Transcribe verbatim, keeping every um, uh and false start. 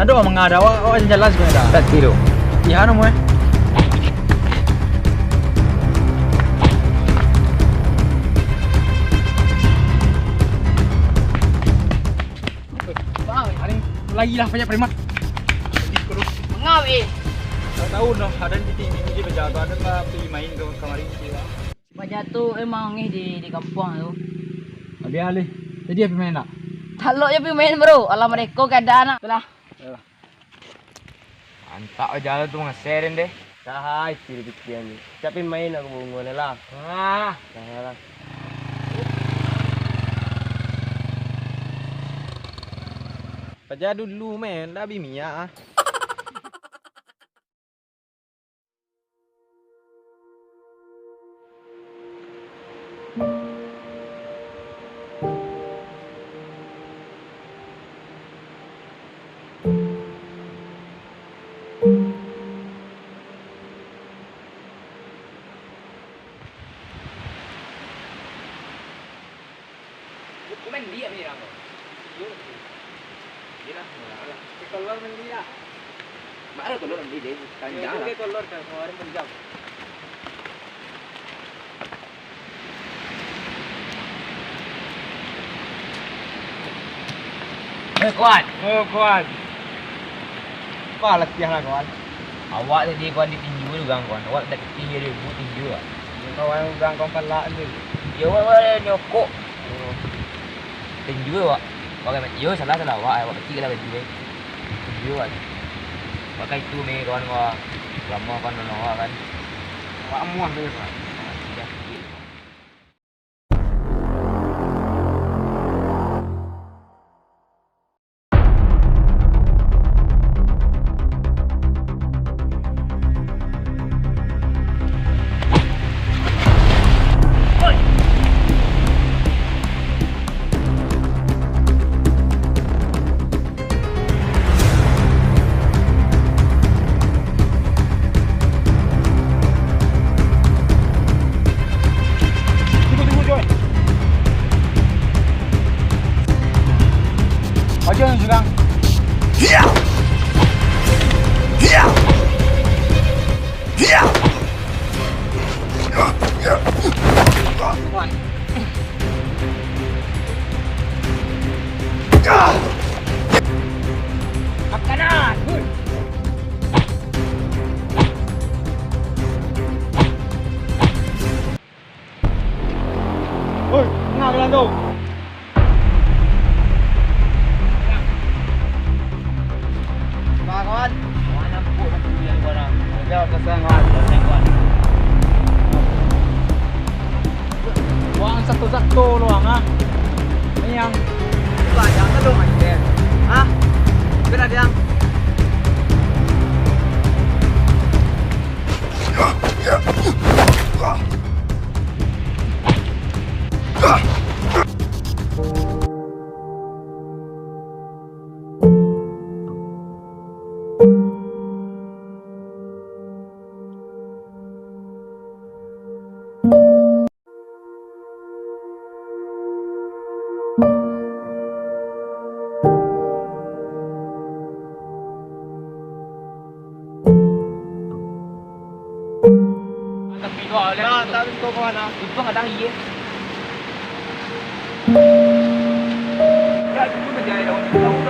Ado mangada awak, awak jalan sabananyo dah. Tak tiru. Iya, namu, eh. Bang, paling lagi lah banyak preman. Mangawik. Tak tahu noh, ada di T V ni dia bajatuah, ada ka pi main ka, kamari sih, Bang. Bajatuah emang ngeh di, di kampuang tu. Habis alih. Jadi apa main nak? Talok je pi main, bro. Alah, mereka keadaan nak. Itulah. Yalah. Antak aja tu ngeser deh. Sahai, kiri pikiran ni. Tapi main aku bungo ni lah. Ah. Nah, lah. Paja dulu, men, dah habis minyak ah. Mandi ya, mandi rambut. Iyolah, mandi lah. Dia keluar mandi lah. Mak ada keluar mandi deh, kanjang lah. Dia keluar kan, kemarin panjang. Eh, kuat. Oh, kuat. Apa latihan lah, kawan? Awak tadi, kawan, ditinju tu, kawan. Awak tak kecil je, bu tinju lah. Kawan, kawan, kawan, palak tu. Ya, awak, awak nyokok. Oh. Tinju, awak. Pakai baju, yo, salah, salah awak, awak kecil lah baju, eh. Tinju, awak. Pakai itu, meh, kawan, kawan. Lama, kawan, lama, kawan. Awak amuah tu, kawan. Iya. Tunggu, tunggu, Joy. Aja yang serang. Hiya! Hiya! Hiya! Makanan! Oi, tangah jalan tu. Kawan, kawan. Kawan, nampak satu yang kawan. Aja, kasihan, kawan. Kasihan, kawan. Wang satu-satu lu, Wang, ah. Ini yang. Wah, jangan dong, anjir. Hah? Benar, yang. Tapi doa lah. Nah, tak tahu kau mana. Itu kadang iya. Ya, itu pun terjadi daun.